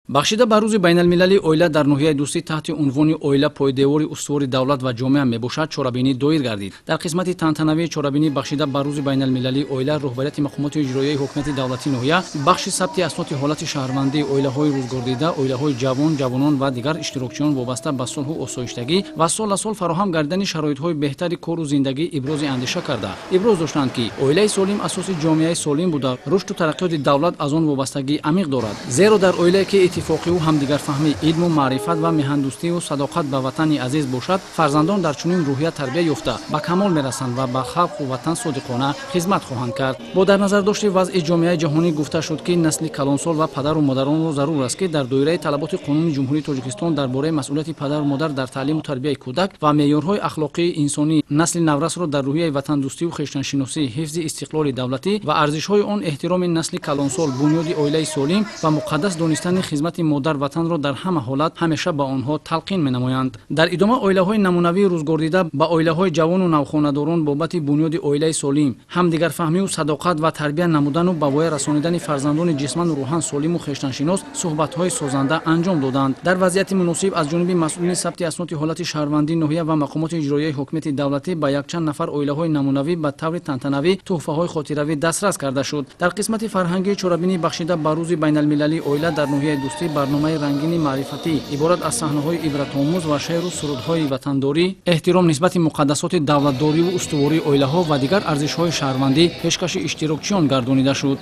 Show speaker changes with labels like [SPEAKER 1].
[SPEAKER 1] Бахшида ба Рӯзи байналмилалии оила дар ноҳияи Дӯстӣ таҳти унвони «Оила пойдевори устувори давлат ва ҷомеа мебошад» чорабинӣ доир гардид. Дар қисмати тантанавии чорабинӣ, бахшида ба Рӯзи байналмилалии оила, роҳбарияти мақомоти иҷроияи ҳокимияти давлатии ноҳия, бахши сабти асноди ҳолати шаҳрвандӣ, оилаҳои рӯзгордида, оилаҳои ҷавон, ҷавонон ва дигар иштирокчиён вобаста ба сулҳу осоиштагӣ ва сол аз сол фароҳам гардидани шароитҳои беҳтари кору зиндагӣ ибрози андеша карда, иброз доштанд, ки оилаи солим асоси ҷомеаи солим буда, рушду тараққиёти давлат аз он вобастагии амиқ дорад. Зеро дар оилае ки иттифоқиву ҳамдигарфаҳмӣ, илму маърифат ва меҳандӯстиву садоқат ба Ватани азиз бошад, фарзандон дар чунин рӯҳия тарбия ёфта, ба камол мерасанд ва ба халқу ватан содиқона хизмат хоҳанд кард. Бо дар назардошти вазъи ҷомеаи ҷаҳонӣ гуфта шуд, ки насли калонсол ва падару модаронро зарур аст, ки дар доираи талаботи Қонуни Ҷумҳурии Тоҷикистон дар бораи масъулияти падару модар дар таълиму тарбияи кӯдак ва меъёрҳои ахлоқии инсонӣ насли наврасро дар рӯҳияи ватандӯстиву хештаншиносӣ, ҳифзи истиқлоли давлатӣ ва арзишҳои он, эҳтироми насли калонсол, бунёди оилаи солим ва муқаддас донистани хизмати модар ватанро дар ҳама ҳолат ҳамеша ба онҳо талқин менамоянд. Дар идома оилаҳои намунавии рӯзгордида ба оилаҳои ҷавону навхонадорон бобати бунёди оилаи солим, ҳамдигарфаҳмиву садоқат ва тарбия намудану ба воя расонидани фарзандони ҷисману рӯҳан солиму хештаншинос суҳбатҳои созанда анҷом доданд. Дар вазъияти муносиб аз ҷониби масъулини сабти асноди ҳолати шаҳрвандии ноҳия ва мақомоти иҷроияи ҳокимияти давлатӣ ба якчанд нафар оилаҳои намунавӣ ба таври тантанавӣ тӯҳфаҳои хотиравӣ дастрас карда шуд. Дар қисмати фарҳангии чорабинӣ, бахшида ба Рӯзи байналмилалии оила, дар ноҳияи Дӯстӣ барномаи рангини маърифатӣ иборат аз саҳнаҳои ибратомӯз ва шеъру сурудҳои ватандорӣ, эҳтиром нисбати муқаддасоти давлатдориву устувории оилаҳо ва дигар арзишҳои шаҳрвандӣ пешкаши иштирокчиён гардонида шуд.